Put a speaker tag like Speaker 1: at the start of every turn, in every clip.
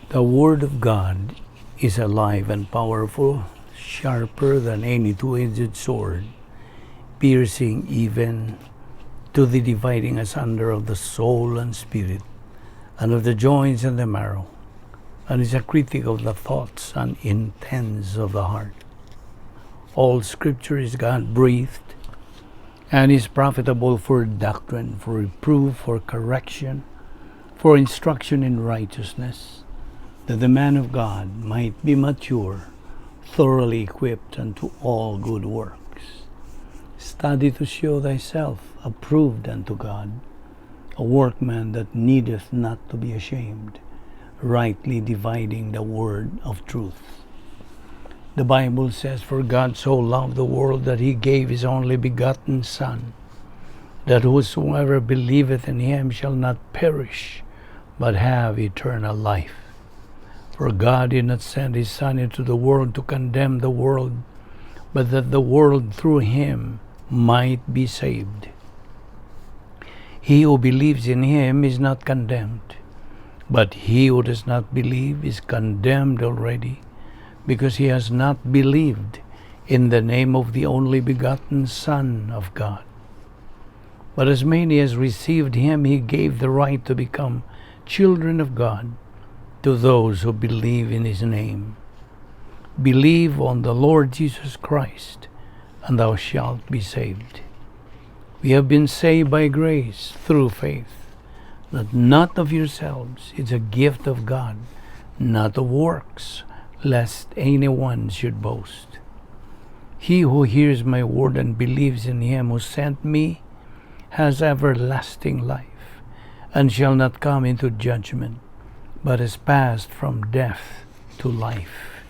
Speaker 1: The Word of God is alive and powerful, sharper than any two-edged sword, piercing even to the dividing asunder of the soul and spirit, and of the joints and the marrow, and is a critic of the thoughts and intents of the heart. All Scripture is God breathed and is profitable for doctrine, for reproof, for correction, for instruction in righteousness, that the man of God might be mature, thoroughly equipped unto all good works. Study to show thyself approved unto God, a workman that needeth not to be ashamed, rightly dividing the word of truth. The Bible says, "For God so loved the world that he gave his only begotten Son, that whosoever believeth in him shall not perish, but have eternal life. For God did not send his Son into the world to condemn the world, but that the world through him might be saved. He who believes in him is not condemned, but he who does not believe is condemned already, because he has not believed in the name of the only begotten Son of God. But as many as received him, he gave the right to become children of God, to those who believe in his name. Believe on the Lord Jesus Christ, and thou shalt be saved." We have been saved by grace through faith, that not of yourselves, it's a gift of God, not of works, lest anyone should boast. He who hears my word and believes in him who sent me has everlasting life, and shall not come into judgment, but has passed from death to life.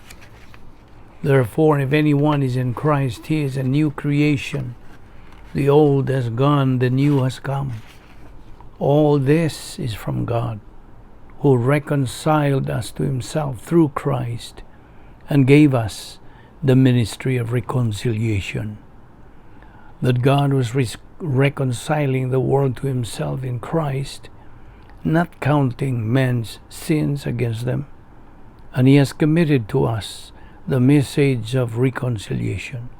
Speaker 1: Therefore, if anyone is in Christ, he is a new creation. The old has gone, the new has come. All this is from God, who reconciled us to himself through Christ and gave us the ministry of reconciliation. That God was reconciling the world to himself in Christ, not counting men's sins against them, and he has committed to us the message of reconciliation.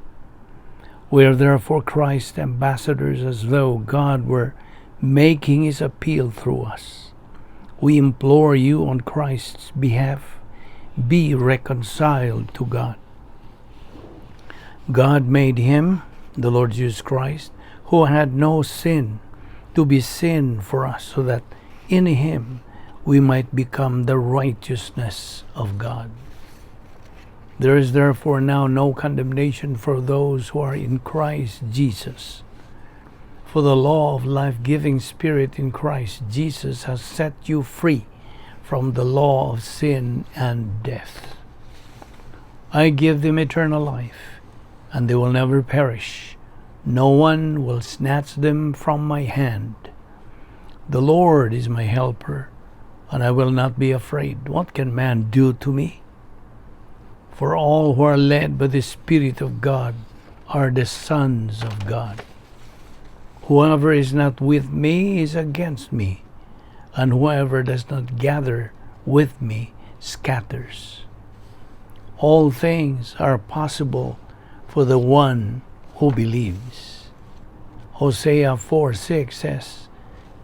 Speaker 1: We are therefore Christ's ambassadors, as though God were making his appeal through us. We implore you on Christ's behalf, be reconciled to God. God made him, the Lord Jesus Christ, who had no sin, to be sin for us, so that in him we might become the righteousness of God. There is therefore now no condemnation for those who are in Christ Jesus. For the law of life-giving Spirit in Christ Jesus has set you free from the law of sin and death. I give them eternal life, and they will never perish. No one will snatch them from my hand. The Lord is my helper, and I will not be afraid. What can man do to me? For all who are led by the Spirit of God are the sons of God. Whoever is not with me is against me, and whoever does not gather with me scatters. All things are possible for the one who believes. Hosea 4:6 says,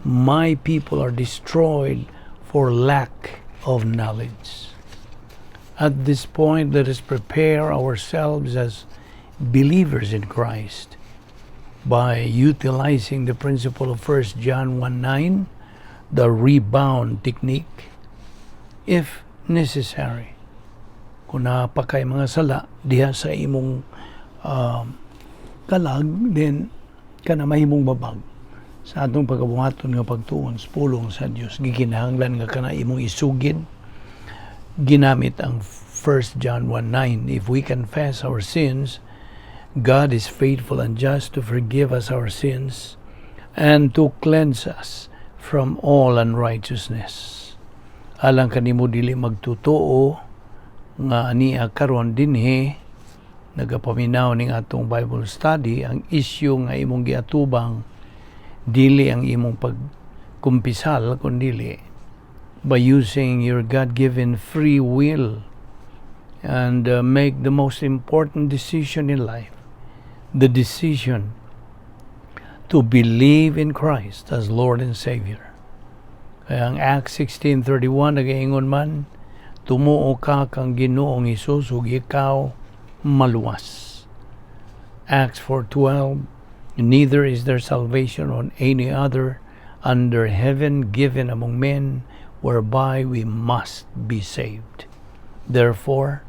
Speaker 1: "My people are destroyed for lack of knowledge." At this point, let us prepare ourselves as believers in Christ by utilizing the principle of 1 John 1:9, the rebound technique, if necessary. Kung naa pa kay mga sala diha sa imong kalag, then kana mahimong babag sa atong pagabuhaton nga pagtuon sa pulong sa Dios. Gikinahanglan nga kana imong isugid ginamit ang 1 John 1:9. If we confess our sins, God is faithful and just to forgive us our sins and to cleanse us from all unrighteousness. Alang kanimo dili magtotoo nga ania karon dinhi nagapaminaw ning atong Bible study, ang issue nga imong giatubang dili ang imong pagkumpisal kundili by using your God-given free will and make the most important decision in life, the decision to believe in Christ as Lord and Savior. Kaya ang Acts 16:31 nagaingon man, "Tumuo ka kang Ginoong Hesus ug ikaw maluwas." Acts 4:12, "Neither is there salvation on any other under heaven given among men whereby we must be saved." Therefore,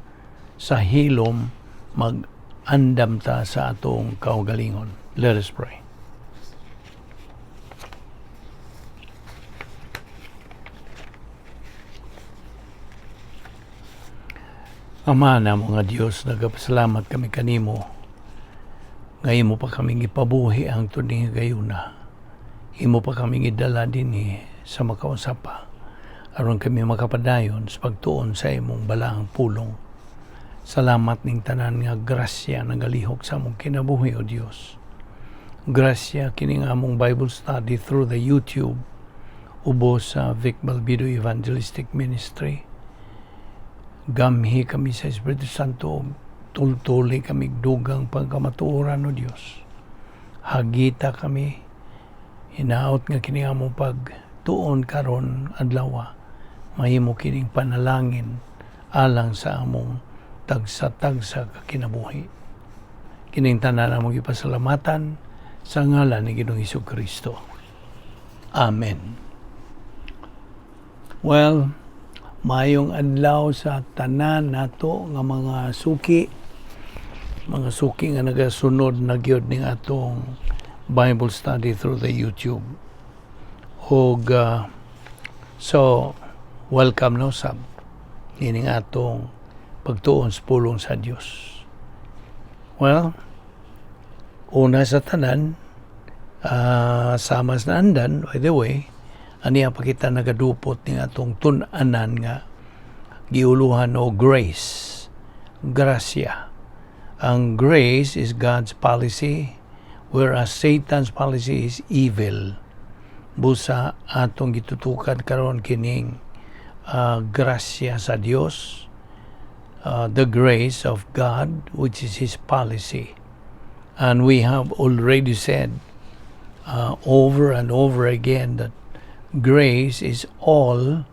Speaker 1: sa hilom mag-andam ta sa atong kaugalingon. Let us pray. Ama na mga Diyos, nagapasalamat kami kanimo. Nga imo pa kaming ipabuhi ang tuning gayuna. Imo pa kaming idala dinhi sa makausa pa, aron kami makapadayon sa pagtuon sa imong balaang pulong. Salamat ning tanan nga grasya nagalihok sa among kinabuhi, O Dios. Grasya kining among Bible study through the YouTube ubos sa Vic Balbido Evangelistic Ministry. Gamhi kami sa Espiritu Santo, tultuli kami dugang pagkamatuoran, O Dios. Hagita kami, hinaot nga kini among pagtuon karon adlaw, mahimo kining panalangin alang sa among tagsa-tagsa ka kinabuhi. Kining tanan among gipasalamatan sa ngalan ni Ginoong Kristo. Amen. Well, maayong adlaw sa tanan nato nga mga suki nga nagasunod na gyud ning atong Bible study through the YouTube. Og so welcome no sab ining atong pagtuon sa pulong sa Dios. Well, una sa tanan, sama sa andan, by the way, aniya pa kita nagadupot ning atong tun-anan nga giuluhan o grace, grasya. Ang grace is God's policy, whereas Satan's policy is evil. Busa atong gitutukan karon kining grasya sa Dios, the grace of God, which is His policy. And we have already said over and over again that grace is all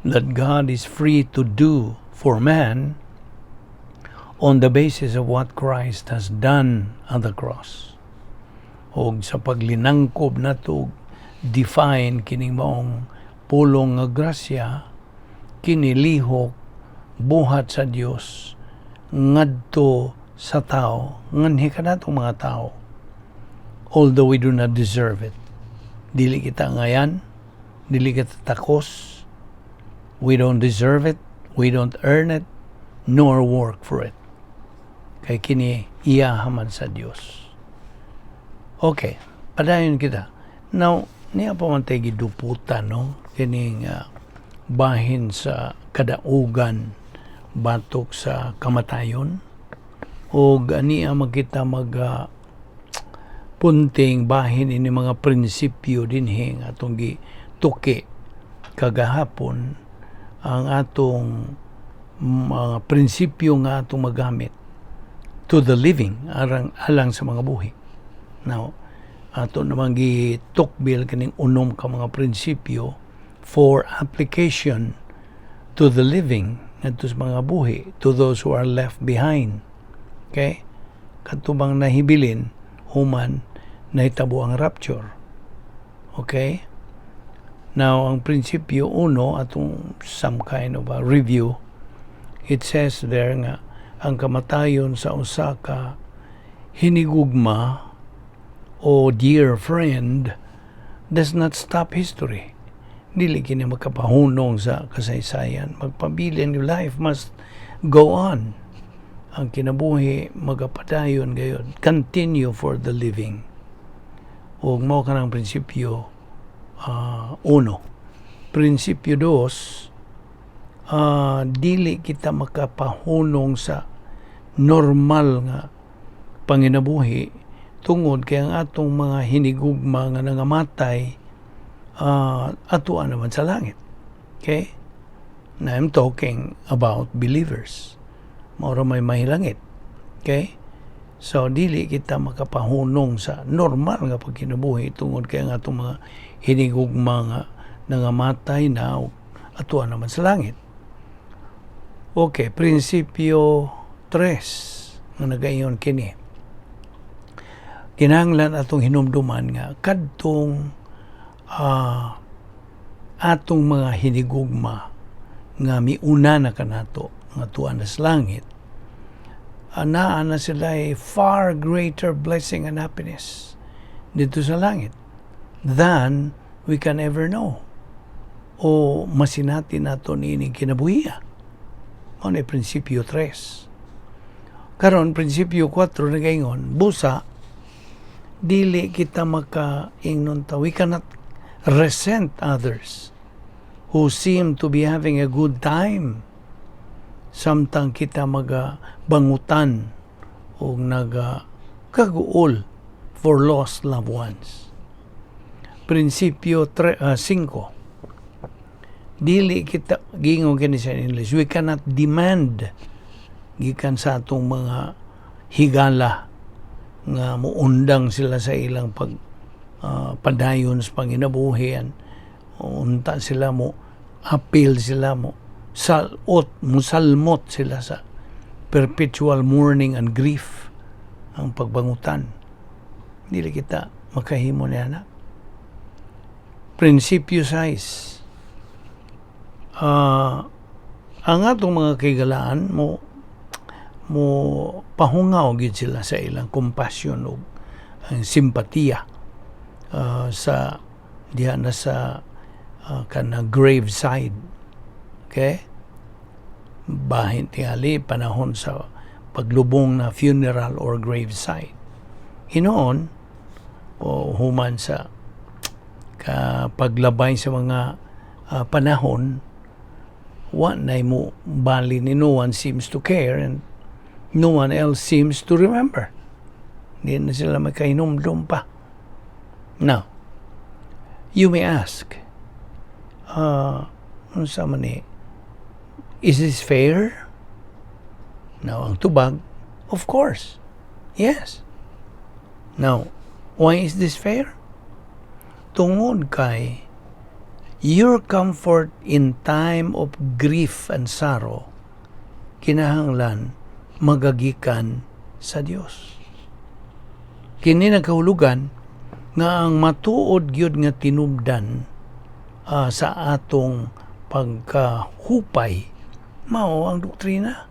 Speaker 1: that God is free to do for man on the basis of what Christ has done on the cross. Og sa paglinangkob nato define kining maong pulong nga grasya, kini lihok buhat sa Dios ngadto sa tao, nganhi kanatong mga tao, although we do not deserve it. Dili kita ngayan, dili kita takos. We don't deserve it, we don't earn it, nor work for it, kay kini iyahaman sa Dios. Okay, padayon kita. Now, niya pa man tay giduputan, no, kining bahin sa kadaugan batok sa kamatayon, og ania magkita mag punting bahin ini mga prinsipyo dinhi nga atong gituki kagahapon, ang atong mga prinsipyo nga atong magamit to the living, arang alang sa mga buhi. Now, ato namang gitukbil kining unom ka mga prinsipyo for application to the living, ngadto sa mga buhi, to those who are left behind. Okay? Kadto bang nahibilin human nahitabo ang rapture. Okay? Now, ang prinsipyo uno, atong some kind of a review, it says there nga, ang kamatayon sa usa ka hinigugma o dear friend does not stop history. Dili kini makapahunong sa kasaysayan. Magpabilin, life must go on. Ang kinabuhi magapadayon gayod. Continue for the living. Ug mao kanang prinsipyo uno. Prinsipyo dos, dili kita makapahunong sa normal nga panginabuhi tungod kay ang atong mga hinigugma nga nangamatay atoa naman sa langit. Okay? Now, I'm talking about believers. Mao ra may mahilangit. Okay? So, dili kita makapahunong sa normal nga pagkinabuhi tungod kay ang atong mga hinigugma nga nangamatay na o atuan naman sa langit. Okay, prinsipyo 3 nga nagaingon kini. Kinahanglan atong hinumduman nga kadtong atong mga hinigugma nga miuna na kanato nga tuan na sa langit, naa na sila a far greater blessing and happiness dito sa langit than we can ever know o masinati nato niining kinabuhiya. Mao na prinsipyo 3. Karon, prinsipyo 4 nagaingon, busa dili kita makaingnon ta, we cannot resent others who seem to be having a good time samtang kita maga bangutan o naga kaguol for lost loved ones. Prinsipyo 5. Dili kita, giingon kini sa English, we cannot demand gikan sa atong mga higala nga muundang sila sa ilang pag padayon sa panginabuhi, unta sila mo apil, sila mo salot, musalmot sila sa perpetual mourning and grief, ang pagbangutan. Dili kita makahimo niya na. Prinsipyo 6, ang atong mga kahigalaan mo mo pahungaw gid sila sa ilang compassion ug ang simpatiya sa diha na sa kana graveside. Okay? Bahin tingali panahon sa paglubong na funeral or graveside. Hinoon o human sa ka paglabay sa mga panahon, wa na mo bali ni, no one seems to care and no one else seems to remember. Hindi na sila magkahinumdum pa. Now, you may ask, unsa man ni, is this fair? Now, ang tubag, of course. Yes. Now, why is this fair? Tungod kay your comfort in time of grief and sorrow kinahanglan magagikan sa Dios. Kini nagkahulugan nga ang matuod gyud nga tinubdan sa atong pagkahupay mao ang doktrina.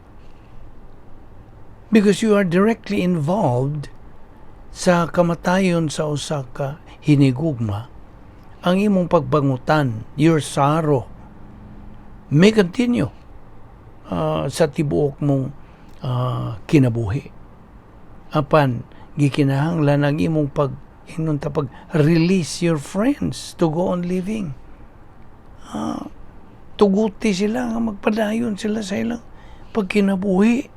Speaker 1: Because you are directly involved sa kamatayon sa usa ka hinigugma, ang imong pagbangutan, your sorrow, may continue sa tibuok mong kinabuhi. Apan, gikinahanglan ang imong pag ingnon ta pag release your friends to go on living. Tuguti sila nga magpadayon sila sa ilang pagkinabuhi.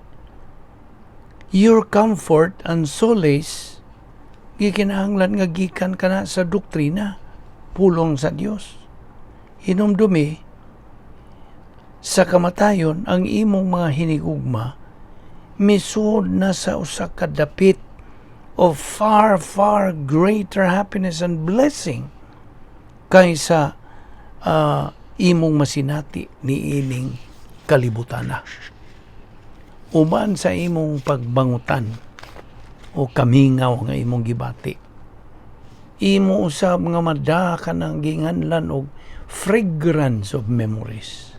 Speaker 1: Your comfort and solace gikinahanglan nga gikan kana sa doktrina, pulong sa Dios. Hinumdumi, sa kamatayon ang imong mga hinigugma misuod na sa usa ka dapit of far, far greater happiness and blessing kaysa imong masinati niining kalibutana. Uban sa imong pagbangutan o kamingaw nga imong gibati, imo usab nga mada ka ng ginganlan og fragrance of memories.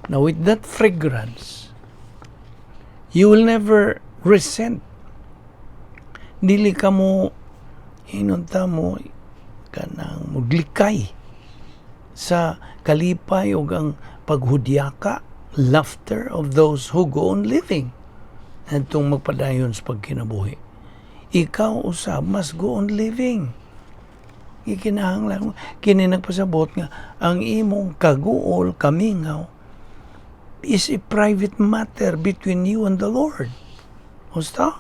Speaker 1: Now, with that fragrance, you will never resent. Dili ka mo inunta mo kanang muglikay sa kalipay ug ang paghudyaka, laughter of those who go on living adtong magpadayon sa pagkinabuhi. Ikaw usab must go on living. Gikinahanglan kini, nagpasabot nga ang imong kaguol, kamingaw is a private matter between you and the Lord. Husto?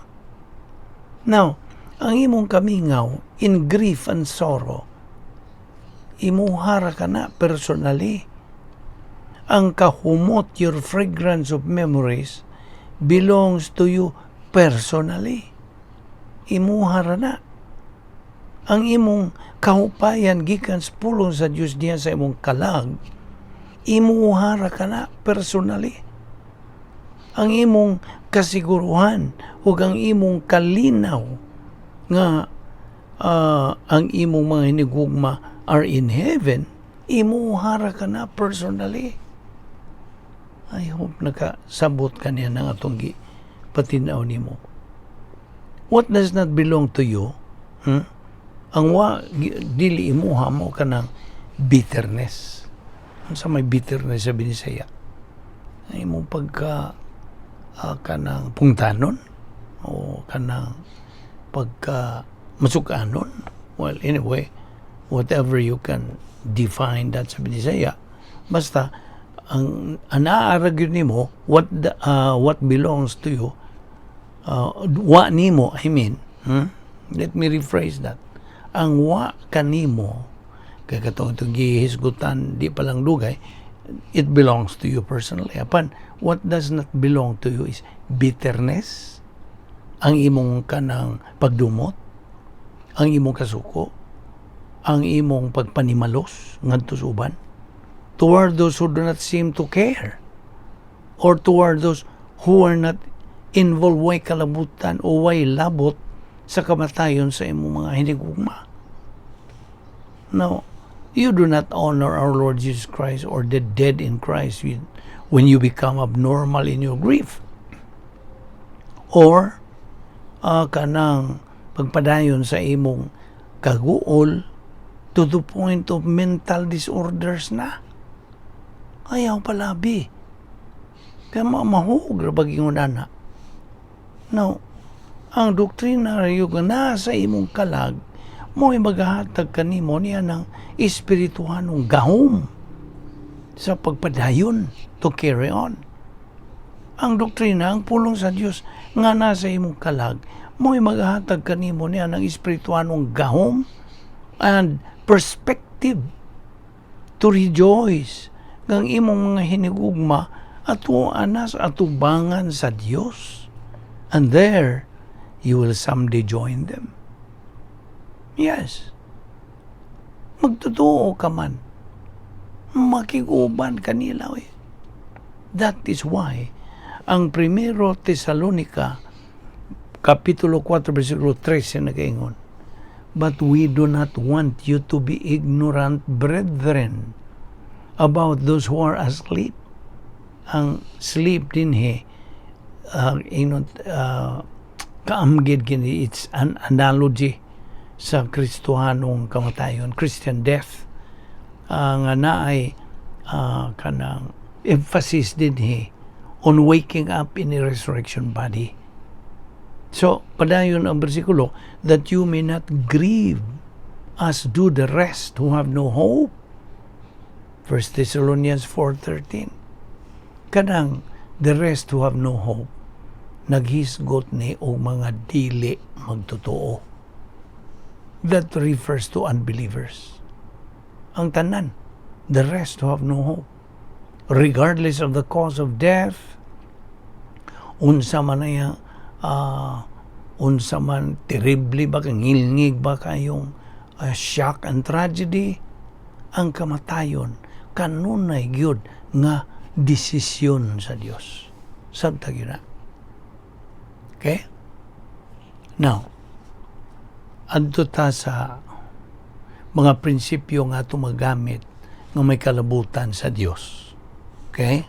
Speaker 1: Now, ang imong kamingaw in grief and sorrow, imuhara ka na personally. Ang kahumot, your fragrance of memories, belongs to you personally. Imuha ra na. Ang imong kahupayan gikan sa pulong sa Dios diha sa imong kalag, imuha ra kana personally. Ang imong kasiguruhan ug ang imong kalinaw nga ang imong mga hinigugma are in heaven, imuha ra kana personally. I hope nakasabot ka niya ng atong gipatin-aw nimo. What does not belong to you, Ang wa dili imuha mo kanang bitterness. Unsa may bitterness sa Binisaya? Ay imong pagka kanang pungtanon o kanang pagka masukanon. Well, anyway, whatever you can define that sa Binisaya, basta ang anaa ra gyud nimo, what belongs to you, wa nimo, I mean, Let me rephrase that. Ang wa kanimo, kay katong itong gihisgutan di pa lang dugay, it belongs to you personally. Apan, what does not belong to you is bitterness, ang imong kanang pagdumot, ang imong kasuko, ang imong pagpanimalos ngadto sa uban, toward those who do not seem to care or toward those who are not involved, way kalabutan o way labot sa kamatayon sa imong mga hinigugma. Now, you do not honor our Lord Jesus Christ or the dead in Christ when you become abnormal in your grief. Or, kanang pagpadayon sa imong kaguol to the point of mental disorders na. Ayaw palabi. Kaya mahug ra ba ingon ana. Now, ang doktrina yung nasa imong kalag, mo'y maghahatag kanimo niya ng espirituhanong gahom sa pagpadayon, to carry on. Ang doktrina, ang pulong sa Dios nga nasa imong kalag, mo'y maghahatag kanimo niya ng espirituhanong gahom and perspective to rejoice ng imong mga hinigugma ato anas atubangan sa Dios. And there, you will someday join them. Yes. Magtotoo ka man. Makiguban kanila. Eh. That is why ang Primero Tesalonica Kapitulo 4 versikulo 13 nagaingon, "But we do not want you to be ignorant, brethren, about those who are asleep." Ang sleep dinhi, ingon, kaamgid kini, it's an analogy sa Kristohanong kamatayon, Christian death. Nga naay kanang emphasis dinhi on waking up in a resurrection body. So, padayon ang bersikulo, "that you may not grieve as do the rest who have no hope." 1 Thessalonians 4:13. Kanang the rest who have no hope, naghisgot ni og mga dili magtotoo. That refers to unbelievers. Ang tanan, the rest who have no hope. Regardless of the cause of death, unsa man na unsa man terrible ba kang ngilngig ba kayong shock and tragedy, ang kamatayon kanunay gyud nga desisyon sa Dios. Sabta gyud na. Okay? Now, adto ta sa mga prinsipyo nga ato magamit nga may kalabutan sa Dios. Okay?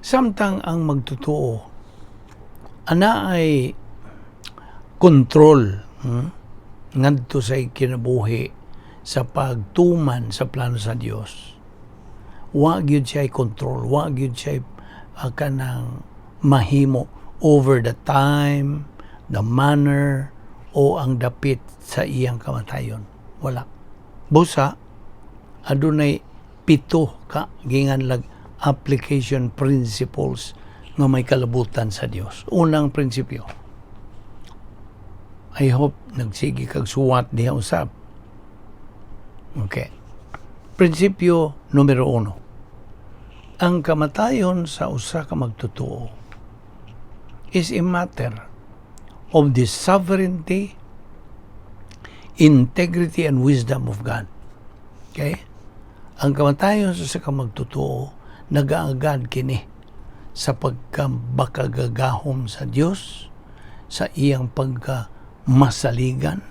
Speaker 1: Samtang ang magtotoo ana ay control, ngadto sa kinabuhi sa pagtuman sa plano sa Dios. Wa gyud siya control, wa gyud siya kanang mahimo over the time, the manner o ang dapit sa iyang kamatayon. Wala. Busa adunay pito ka ginganlag application principles nga may kalabutan sa Dios. Unang prinsipyo. I hope nagsige kag suwat diha usab. Okay. Prinsipyo numero 1. Ang kamatayon sa usa ka magtotoo is a matter of the sovereignty, integrity, and wisdom of God. Okay? Ang kamatayon sa usa ka magtotoo, nagaagad kini sa pagkamakagagahom sa Dios, sa iyang pagkamasaligan,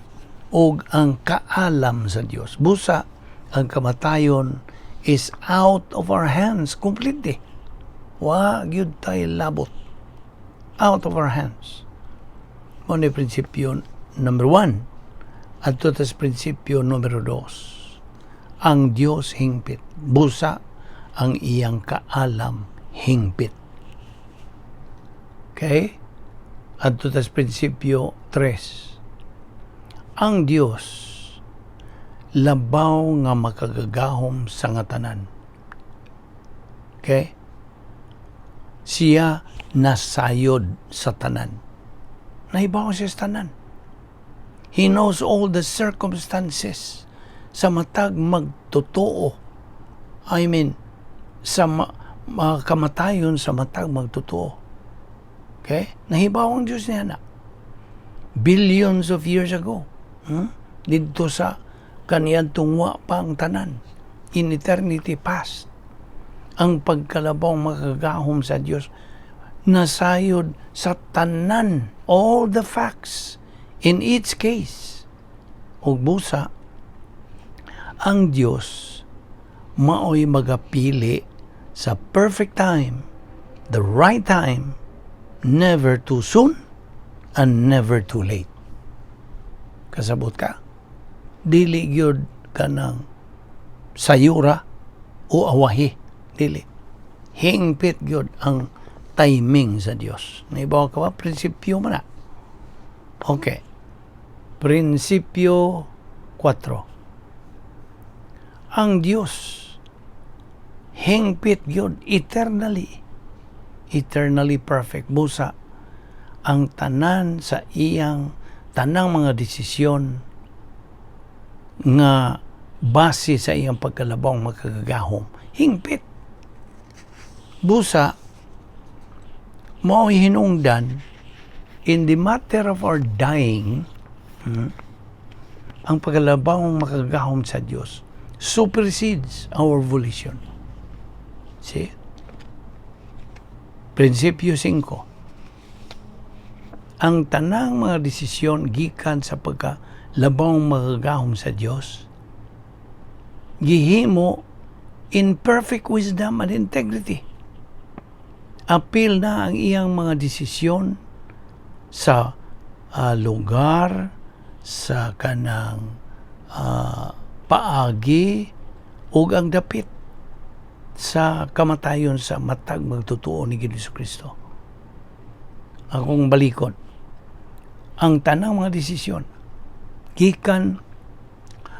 Speaker 1: o ang kaalam sa Dios. Busa, ang kamatayon is out of our hands completely. Wa gyud tay labot. Out of our hands. Mao ni prinsipyo number 1. Adto tas prinsipyo numero 2. Ang Dios hingpit. Busa, ang iyang kaalam hingpit. Okay? Adto tas prinsipyo 3. Ang Dios labaw nga makagagahom sa nga tanan. Okay? Siya nasayod sa tanan. Nahibaw siya sa tanan. He knows all the circumstances sa matag magtotoo. I mean, sa kamatayon sa matag magtotoo. Okay? Nahibaw ang Diyos niya na. Billions of years ago. Didto sa kaniadtong wa pa ang tanan. In eternity past. Ang pagkalabaw makagagahom sa Diyos nasayod sa tanan, all the facts in each case. Ug busa, ang Diyos maoy magapili sa perfect time, the right time, never too soon and never too late. Kasabot ka? Dili gyud kanang sayura o awahi. Dili. Hingpit gyud ang timing sa Dios. Nahibaw ka ba? Prinsipyo man na. Okay. Prinsipyo 4. Ang Dios hingpit gyud eternally. Eternally perfect. Busa ang tanan sa iyang tanang mga desisyon nga base sa iyang pagkalabawng makagagahom, hingpit. Busa mao'y hinungdan in the matter of our dying, ang pagkalabawng makagagahom sa Dios supersedes our volition. See? Prinsipyo 5. Ang tanang mga desisyon gikan sa pagkalabawng makagagahom sa Dios gihimo in perfect wisdom and integrity. Apil na ang iyang mga desisyon sa lugar, sa kanang paagi ug ang dapit sa kamatayon sa matag magtotoo ni Jesu Kristo. Akong balikon, ang tanang mga desisyon gikan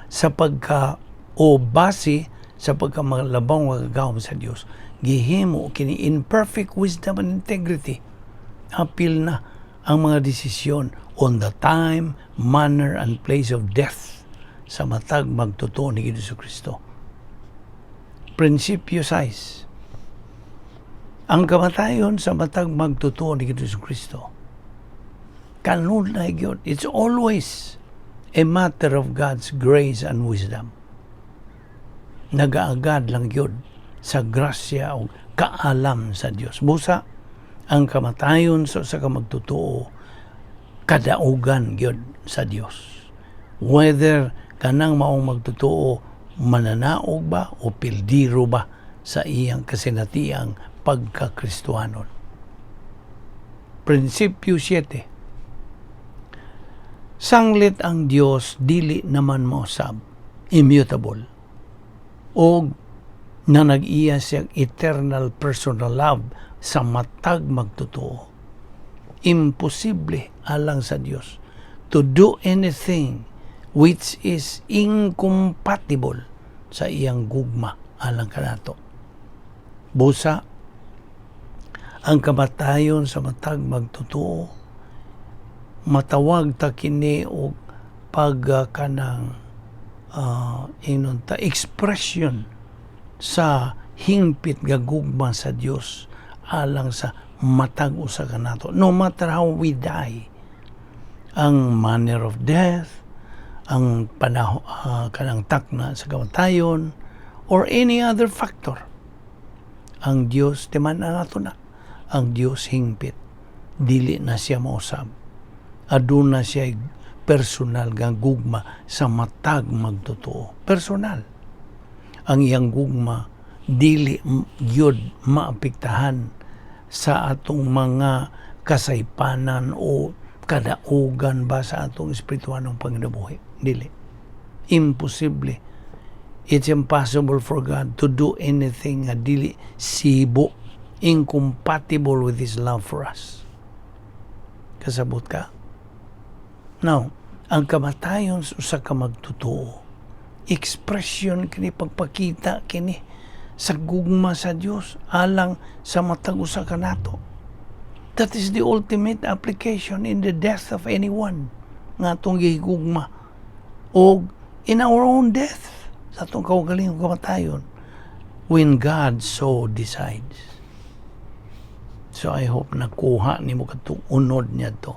Speaker 1: sa pagka o base sa pagkamalabawng makagagahom sa Dios, gihimo kini in perfect wisdom and integrity. Apil na ang mga desisyon on the time, manner and place of death sa matag magtotoo ni Jesu Kristo. Prinsipyo 6. Ang kamatayon sa matag magtotoo ni Jesu Kristo, kanunay gyud, it's always a matter of God's grace and wisdom. Nagaagad lang gyud sa grasya o kaalam sa Dios. Busa ang kamatayon sa usa ka magtotoo, kadaugan gyud sa Dios. Whether kanang maong magtotoo mananaog ba o pildiro ba sa iyang kasinatiang pagkakristuhanon. Prinsipyo 7. Sanglit ang Dios dili naman mausab, immutable, og na nag-iya siyang eternal personal love sa matag magtotoo. Imposible alang sa Dios to do anything which is incompatible sa iyang gugma alang kanato. Busa, ang kamatayon sa matag magtotoo, matawag ta kini og pag kanang ingnon ta expression sa hingpit nga gugma sa Dios alang sa matag usa kanato, no matter how we die, ang manner of death, ang panahon, kanang takna sa kamatayon or any other factor. Ang Dios, timan nato na ang Dios hingpit, dili na siya mausab. Aduna siya personal nga gugma sa matag magtotoo. Personal ang iyang gugma, dili gyud maapektahan sa atong mga kasaypanan o kadaugan ba sa atong espirituanong panginabuhi. Dili. Imposible. It's impossible for God to do anything nga dili sibo, incompatible with His love for us. Kasabot ka? Now, ang kamatayon sa usa ka magtotoo, expression kini, pagpakita kini sa gugma sa Dios alang sa matag usa kanato. That is the ultimate application in the death of anyone nga atong gihigugma o in our own death, sa atong kaugalingong kamatayon, when God so decides. So I hope nakuha nimo katong unod niya to.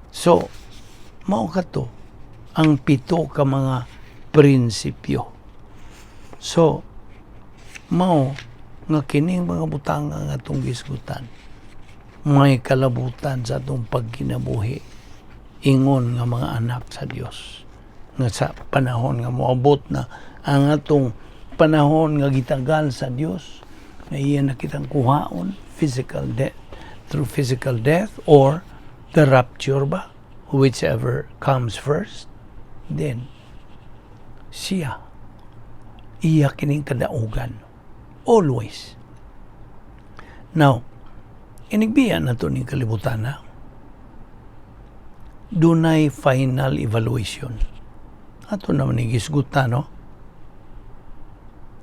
Speaker 1: So, mao kato ang pito ka mga prinsipyo. So, mao nga kining mga butang nga atong gisgutan may kalabutan sa atong pagkinabuhi ingon nga mga anak sa Dios, nga sa panahon nga moabot na ang atong panahon nga gitagal sa Dios nga iya na kitang kuhaon, physical death, through physical death or the rapture ba, whichever comes first, then siya, iya kining kadaugan always. Now, inigbiya na to ning kalibutan na dunay final evaluation. Ato naman ni gisgutan, no?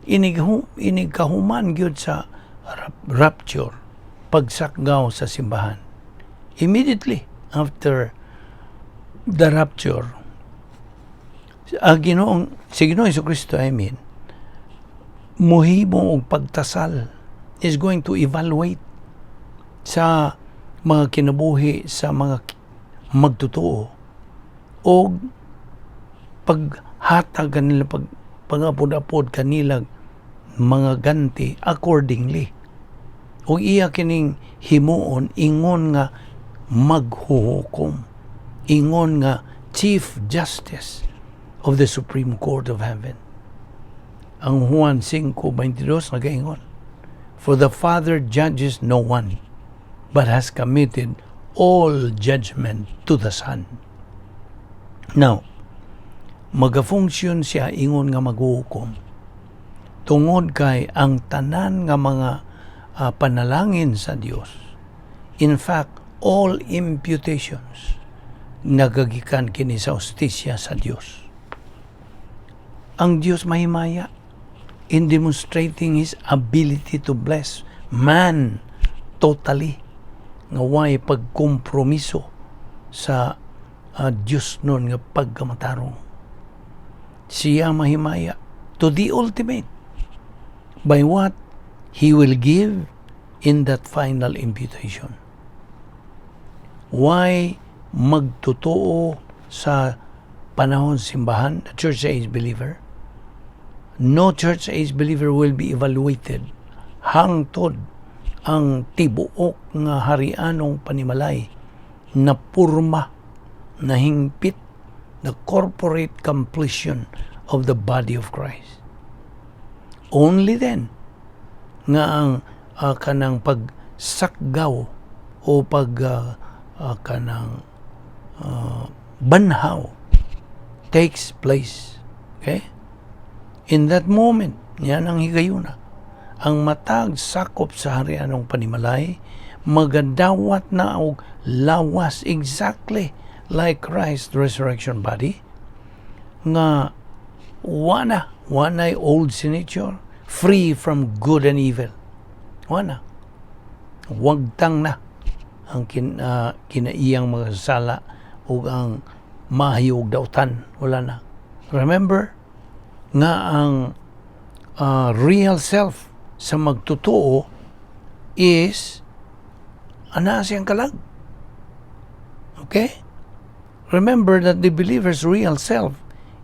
Speaker 1: Inig kahuman gyud sa rapture, pagsakgaw sa simbahan, immediately after the rapture, ang Ginoong si Ginoong Kristo, I mean, muhimo og pagtasal, is going to evaluate sa mga kinabuhi sa mga magtotoo o paghatag kanila, pangapod-apod kanila mga ganti accordingly. Ug iya kining himuon ingon nga maghuhukom, ingon nga Chief Justice of the Supreme Court of Heaven. Ang Juan 5:22 nagaingon, "For the Father judges no one, but has committed all judgment to the Son." Now, magafunksyon siya ingon nga maghuhukom tungod kay ang tanan nga mga panalangin sa Dios, in fact, all imputations, nagagikan kini sa hustisya sa Dios. Ang Dios mahimaya in demonstrating His ability to bless man totally nga way pagkompromiso sa Dios nun nga pagkamatarong. Siya mahimaya to the ultimate by what He will give in that final imputation. Why magtotoo sa panahon simbahan, the church age believer? No church age believer will be evaluated hangtod ang tibuok nga harianong panimalay na purma na hingpit, the corporate completion of the body of Christ. Only then nga ang kanang pagsakgaw o pag kanang banhaw takes place. Okay? In that moment, yan ang higayuna. Ang matag sakop sa harianong panimalay, magadawat na og lawas exactly like Christ's resurrection body nga wanay old sin nature, free from good and evil. Wana. Wagtang na ang kinaiyang mga sala ug ang maayo ug dautan, wala na. Remember nga ang Real self sa magtotoo is anaa siyang kalag. Okay? Remember that the believer's real self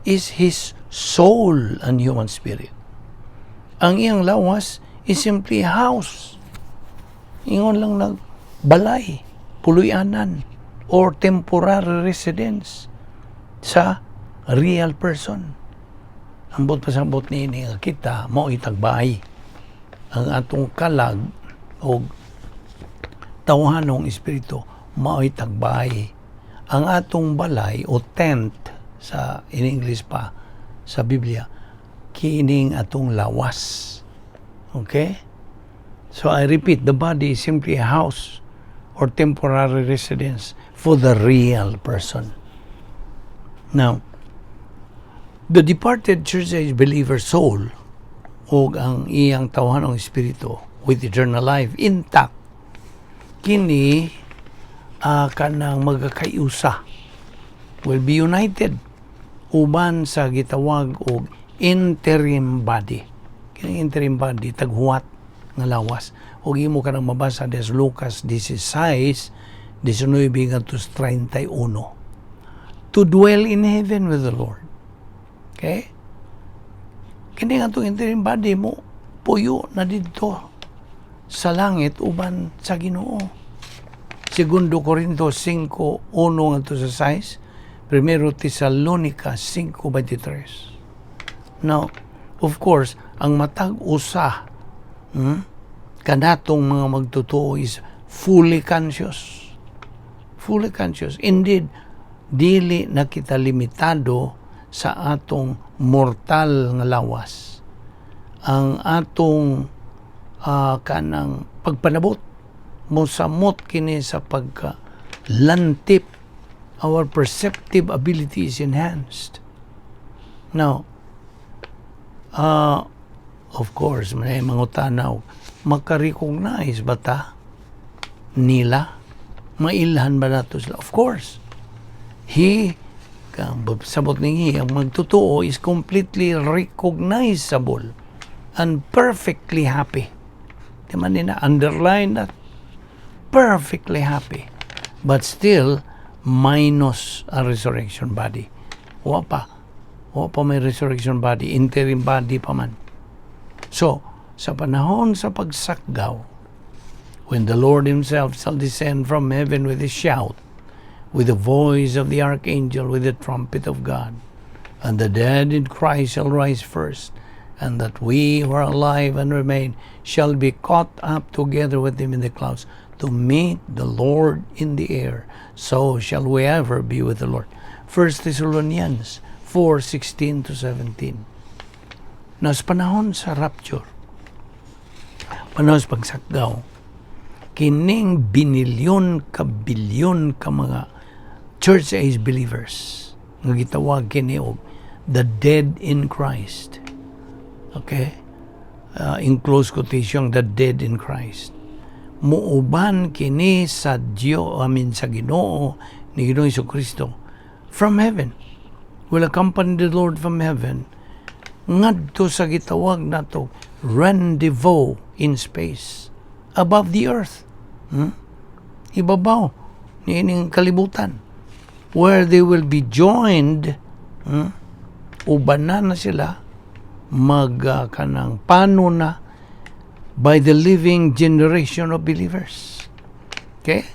Speaker 1: is his soul and human spirit. Ang iyang lawas is simply a house. Ingon lang nag balay, puloy-anan, or temporary residence sa real person. Ambot pasabot niini nga kita mao tagbay. Ang atong kalag o tawhanong espiritu mao'y tagbay. Ang atong balay o tent sa in English pa sa Biblia, kining atong lawas. Okay? So I repeat, the body is simply a house or temporary residence for the real person. Now, the departed church age believer soul o ang iyang tawhanong espiritu with eternal life intact, kini kanang magakaiusa, will be united uban sa gitawag og interim body. Kining interim body, taghuwat nga lawas, ug imo kanang mabasa des Lucas 16, 19 ngadto 31, to dwell in heaven with the Lord. Okay, kini nga atong interim body mo puyo na didto sa langit uban sa Ginoo. Segundo Corinto 5:1 ngadto sa 6, Primero Tesalonica 5:23. Now, of course, ang matag usa kanatong mga magtotoo is fully conscious. Fully conscious. Indeed, dili na kita limitado sa atong mortal nga lawas. Ang atong kanang pagpanabot mosamot kini sa pagka lantip. Our perceptive ability is enhanced. Now, of course, may mangutana, maka-recognize ba ta nila? Mailhan ba nato sila? Of course. He, kang sabot ni ang magtotoo is completely recognizable and perfectly happy. Di man nina underline that? Perfectly happy. But still, minus a resurrection body. Wa pa. Wa pa may resurrection body. Interim body pa man. So, sa panahon sa pagsakgaw, when the Lord Himself shall descend from heaven with a shout, with the voice of the archangel, with the trumpet of God, and the dead in Christ shall rise first, and that we who are alive and remain shall be caught up together with them in the clouds to meet the Lord in the air. So shall we ever be with the Lord. 1 Thessalonians 4:16 to 17. Na sa panahon sa rapture, panahon sa pagsakgaw, kining binilyon ka bilyon ka mga church age believers nga gitawag kini og the dead in Christ. Okay? In close quotation, the dead in Christ. Muuban kini sa Diyo, I mean sa Ginoo ni Ginoo Kristo from heaven. Will accompany the Lord from heaven ngadto sa gitawag nato rendezvous in space above the earth. Ibabaw niining kalibutan where they will be joined, Ubanan na sila mag kanang pano na by the living generation of believers. Okay?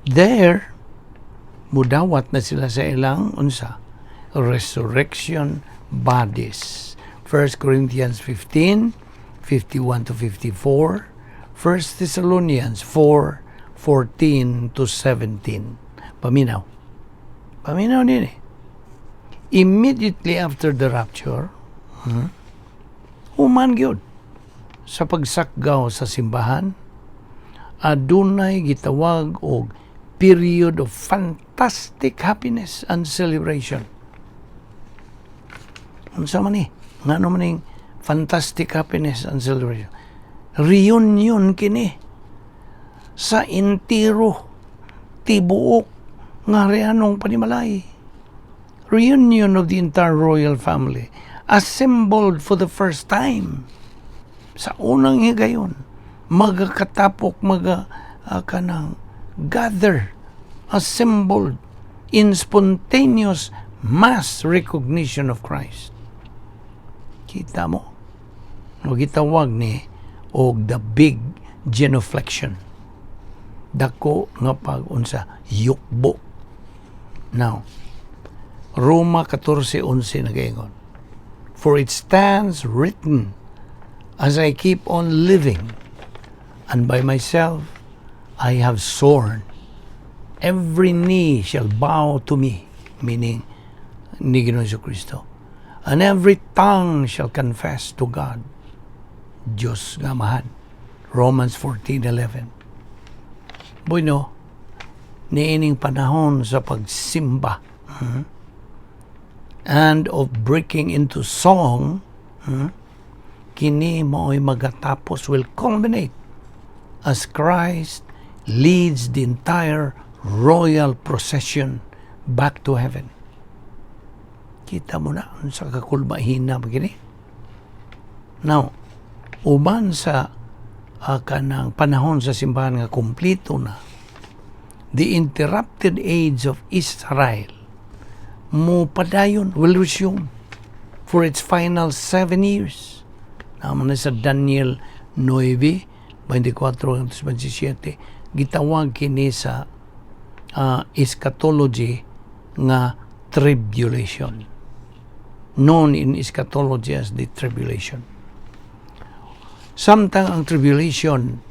Speaker 1: There, mudawat na sila sa ilang unsa? Resurrection bodies. 1 Corinthians 15, 51 to 54, 1 Thessalonians 4, 14 to 17. Paminaw. Paminaw nini. Immediately after the rapture, human gyud sa pagsakgaw sa simbahan, adunay gitawag og period of fantastic happiness and celebration. Unsa man ni? Ngano man ning fantastic happiness and celebration? Reunion kini sa entiro tibuok nga harianong panimalay. Reunion of the entire royal family. Assembled for the first time. Sa unang higayon, magakatapok, maga kanang gather, assembled in spontaneous mass recognition of Christ. Kita mo? No, gitawag ni og the big genuflection. Dako nga pag-unsa, yukbo. Now, Roma 14:11 nagaingon, "For it stands written, as I keep on living, and by myself I have sworn, every knee shall bow to me," meaning ni Ginoong Kristo, "and every tongue shall confess to God." Diyos nga Amahan. Romans 14:11. Bueno, niining panahon sa pagsimba and of breaking into song, kini mao'y magatapos, will culminate as Christ leads the entire royal procession back to heaven. Kita mo na sa kakulbahina ba kini? Now, uban sa kanang panahon sa simbahan nga kompleto na, the interrupted age of Israel mo padayon, will resume for its final 7 years. Naman na sa Daniel 9, 24 27, gitawag kini sa eschatology nga tribulation. Known in eschatology as the tribulation. Samtang ang tribulation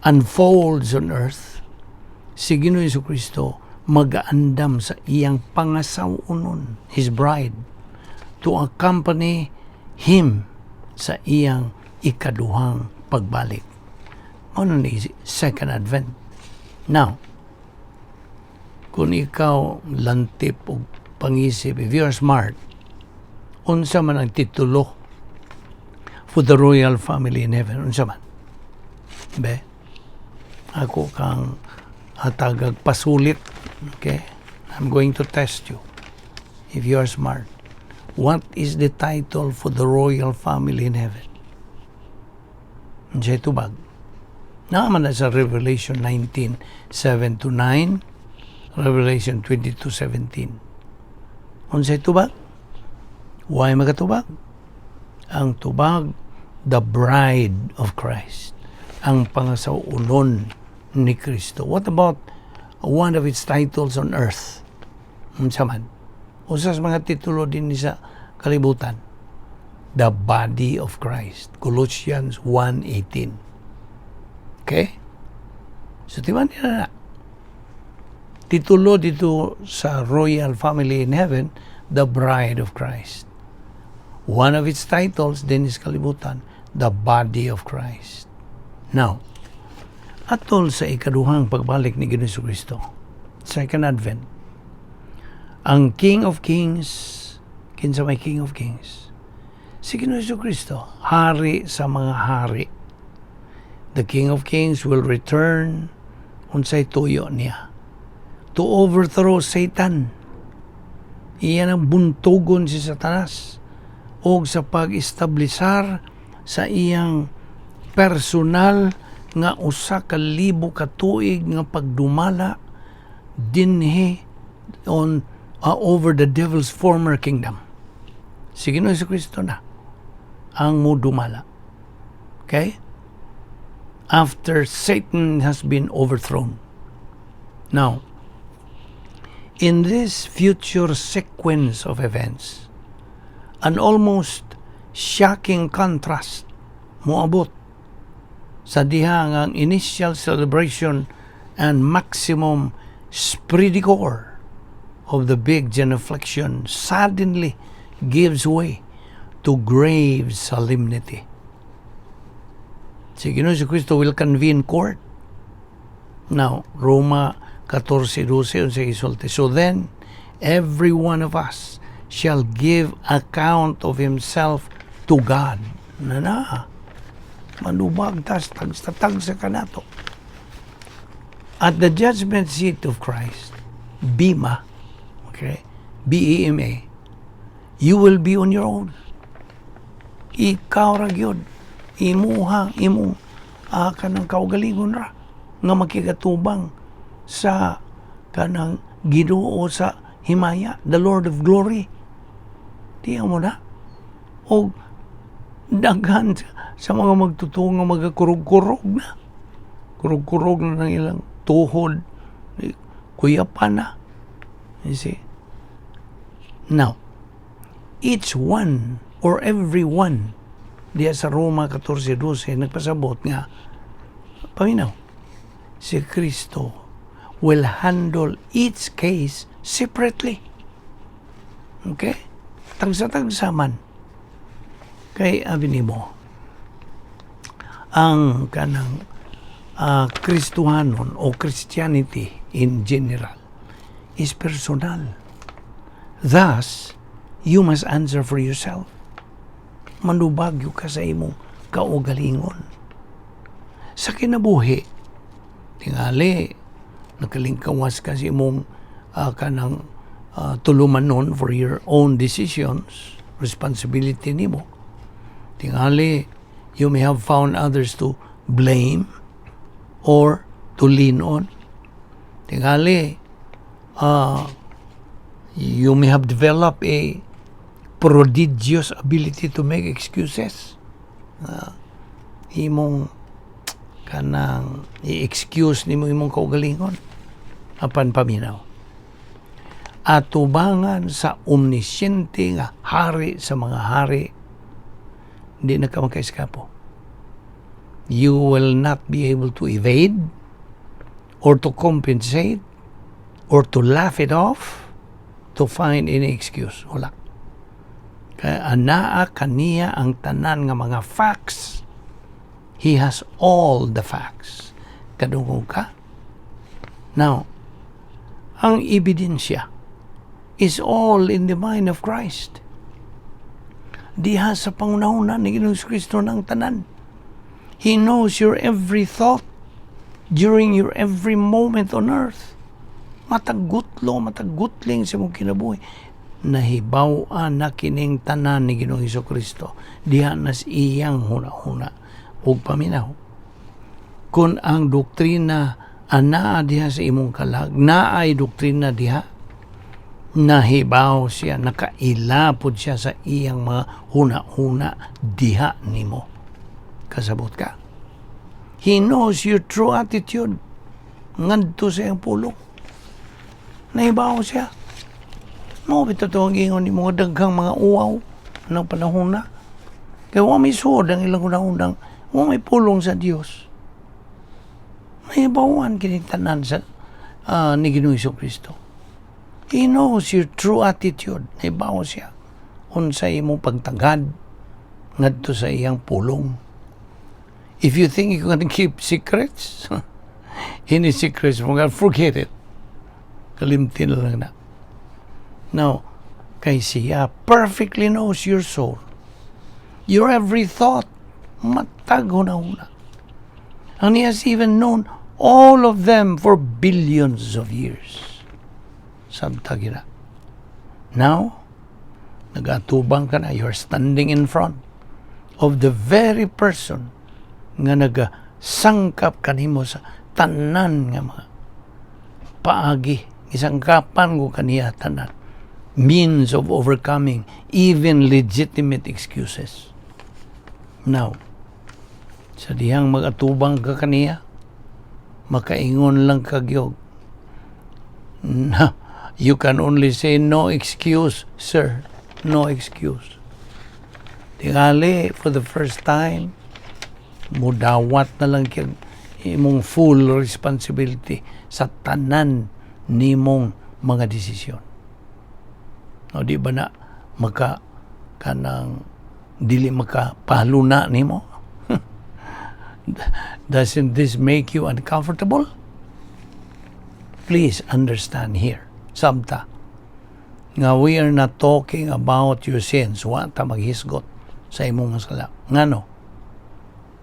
Speaker 1: unfolds on earth, si Ginoong Kristo magaandam sa iyang pangasaw-onon, his bride, to accompany him sa iyang ikaduhang pagbalik. Ano ni second advent? Now, kung ikaw lantip o pangisip, if you're smart, unsa man ang titulo for the royal family in heaven? Unsa man? Be? Ako kang hatagag pasulit. Okay? I'm going to test you if you are smart. What is the title for the royal family in heaven? Unsay tubag? Naman na sa Revelation 19, 7 to 9, Revelation 22, 17. Unsay tubag? Why magatubag? Ang tubag, the bride of Christ. Ang pangasaw-onon ni Kristo. What about one of its titles on earth? Unsa man? Usa sa mga titulo din ni sa kalibutan. The body of Christ. Colossians 1:18. Okay? So, di ba nila na? Titulo dito sa royal family in heaven, the bride of Christ. One of its titles din is kalibutan, the body of Christ. Now, atol sa ikaduhang pagbalik ni Ginoong Kristo, second advent, ang King of Kings, kinsa may King of Kings? Si Ginoong Kristo, hari sa mga hari. The King of Kings will return, unsay tuyo niya? To overthrow Satan. Iyan ang buntugon si Satanas og sa pag-establisar sa iyang personal nga 1,000 ka tuig nga pagdumala dinhi on over the devil's former kingdom. Si Ginoong Kristo na ang mudumala. Okay? After Satan has been overthrown. Now, in this future sequence of events, an almost shocking contrast moabot sa diha nga ang initial celebration and maximum esprit de corps of the big genuflection suddenly gives way to grave solemnity. Si Ginoong Kristo will convene court. Now, Roma 14:12 unsay gisulti? "So then, every one of us shall give account of himself to God." Na na. Manubag tas tag sa kanato. At the judgment seat of Christ, Bema, okay, Bema, you will be on your own. Ikaw ra gyud, imuha imong kanang kaugalingon ra nga makigatubang sa kanang Ginoo sa himaya, the Lord of Glory. Tiyan mo na. O daghan sa mga magtotoo nga magakurog-kurog na. Kurog-kurog na ng ilang tuhod. Kuya pa na. You see? Now, each one or every one diya sa Roma 14:12 nagpasabot nga, paminaw, si Kristo will handle each case separately. Okay? Tagsa-tagsa man. Kay abi nimo, ang kanang Kristohanon o Christianity in general is personal. Thus, you must answer for yourself. Manubag gyud ka sa imong kaugalingon. Sa kinabuhi, tingali, nakalingkawas ka sa imong kanang tulumanon for your own decisions, responsibility nimo. Tingali, you may have found others to blame or to lean on. Tingali, you may have developed a prodigious ability to make excuses. Imong kanang i-excuse nimo imong kaugalingon apan paminaw. Atubangan sa omnisciente nga hari sa mga hari, hindi na ka makaeskapo. You will not be able to evade or to compensate or to laugh it off, to find any excuse. Wala. Kaya anaa kaniya ang tanan nga mga facts. He has all the facts. Kadungog ka? Now, ang ebidensya is all in the mind of Christ. Diha sa panghunahuna ni Ginoong Kristo ng tanan. He knows your every thought during your every moment on earth. Matag gutlo, matag gutling sa imong kinabuhi. Nahibaw-an na kining tanan ni Ginoong Kristo. Diha na sa iyang huna-huna. Ug paminaw. Kung ang doktrina anaa diha sa imong kalag, naay doktrina diha, nahibaw siya, nakaila pod siya sa iyang mga huna-huna diha nimo. Kasabot ka? He knows your true attitude ngadto sa iyang pulong. Nahibaw siya. Mao bitaw to ang ingon ni mga daghang mga uwaw ng panahon na. Kaya wa may suod ang ilang hunahunang, wa may pulong sa Dios. Nahibawan kini tanan sa ni Ginoong Kristo. He knows your true attitude. Nahibaw siya unsa imong pagtagad ngadto sa iyang pulong. If you think you can keep secrets, any secrets from God, forget it. Kalimtin na lang na. Now, kay siya perfectly knows your soul. Your every thought, matag huna-huna. And he has even known all of them for billions of years. Sabta gina. Now, nagatubang ka na, you're standing in front of the very person nga nagasangkap kanimo sa tanan nga mga paagi. Isangkapan ko kaniya tanan. Means of overcoming even legitimate excuses. Now, sa dihang mag-atubang ka kaniya, makaingon lang ka gyud. No, you can only say, "No excuse, sir. No excuse." Tingali, for the first time, mudawat na lang kag imong full responsibility sa tanan nimong mga desisyon. O di ba na maka kanang dili maka pahaluna nimo? Doesn't this make you uncomfortable? Please understand here. Sabta nga we are not talking about your sins. Wa ta maghisgot sa imong mga sala. Ngano?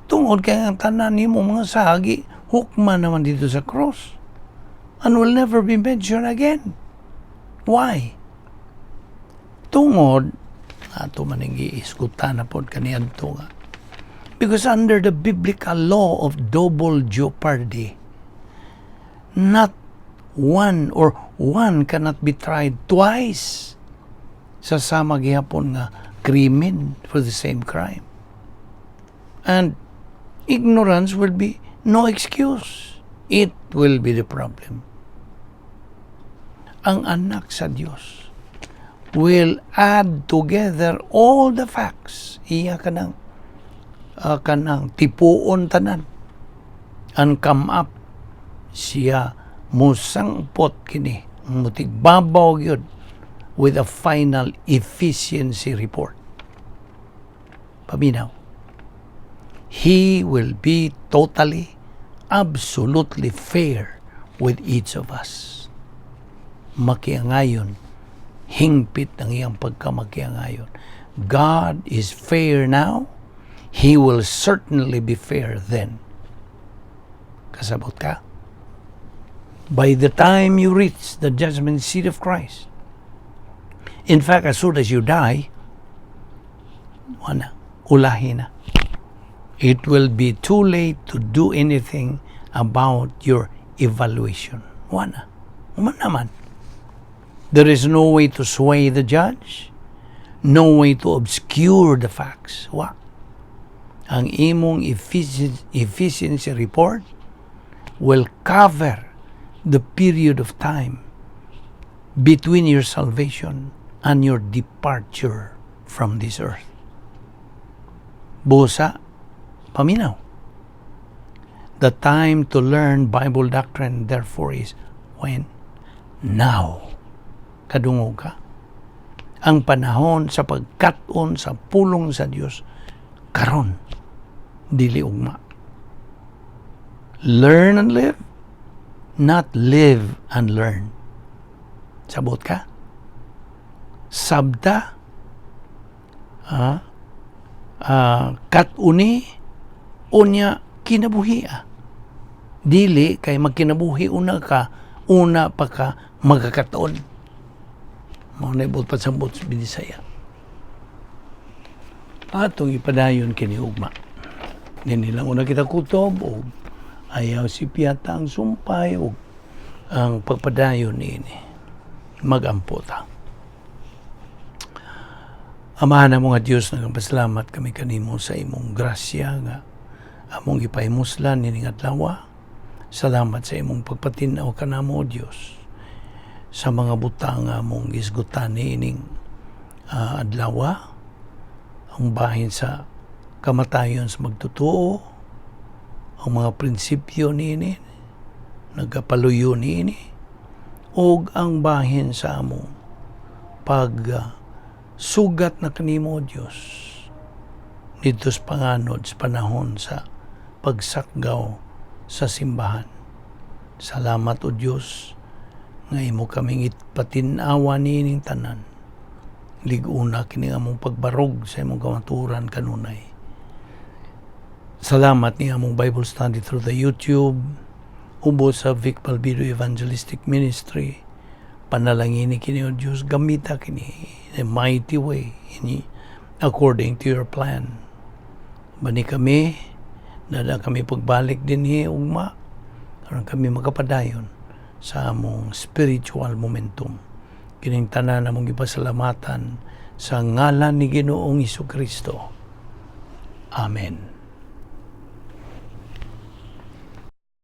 Speaker 1: Tungod kay ang tanan nimo mga sagi hukman naman dito sa cross and will never be mentioned again. Why? Tungod Ato man ning giisgutan na pod kaniadto nga. Because under the biblical law of double jeopardy, not one or one cannot be tried twice sa sama gihapon nga krimen, for the same crime. And ignorance will be no excuse. It will be the problem. Ang anak sa Dios will add together all the facts. Iya kanang tipuon tanan and come up, siya musangpot kini, mutigbabaw gyud with a final efficiency report. Paminaw. He will be totally, absolutely fair with each of us. Makiangayon, hingpit ang iyang pagkamakiangayon. God is fair now, He will certainly be fair then. Kasabot ka? By the time you reach the judgment seat of Christ, in fact, as soon as you die, wala, ulahi na. It will be too late to do anything about your evaluation. Wala. Human naman. There is no way to sway the judge, no way to obscure the facts. Wa. Ang imong efficiency report will cover the period of time between your salvation and your departure from this earth. Busa, paminaw. The time to learn Bible doctrine, therefore, is when? Now. Kadungog ka? Ang panahon sa pagkat-on sa pulong sa Dios karon, dili ugma. Learn and live, not live and learn. Sabot ka? Sabta, kat-uni, unya kinabuhia. Dili kay magkinabuhi una ka, una pa ka magkakataon. Mao na ibot pasambot sa Binisaya. Atong ipadayon kini ugma. Dinhi lang una kita kutob og ayaw si piyata ang sumpay og ang pagpadayon niini. Magampo ta. Amahan namo nga Dios, nagpasalamat kami kanimo sa imong grasya nga among gipahimuslan nining adlaw. Salamat sa imong pagpatin-aw kanamo, o Dios, sa mga butang nga among gisgutan niining adlaw, ang bahin sa kamatayon sa magtotoo, ang mga prinsipyo niini nagapaluyo niini, ug ang bahin sa among pag sugat na kanimo, o Dios, didto sa panganod sa panahon sa pagsakgaw sa simbahan. Salamat, o Dios, nga imo kaming ipatin-awa niining tanan. Lig-una kini among pagbarog sa imong kamatuoran kanunay. Salamat ni among Bible study through the YouTube, ubos sa Vic Balbido Evangelistic Ministry. Panalangini kini, o Dios, gamita kini in a mighty way according to your plan. Bani kami, dada kami pagbalik dinhi ugma, aron kami makapadayon sa among spiritual momentum. Kining tanan among gipasalamatan sa ngalan ni Ginoong Kristo. Amen.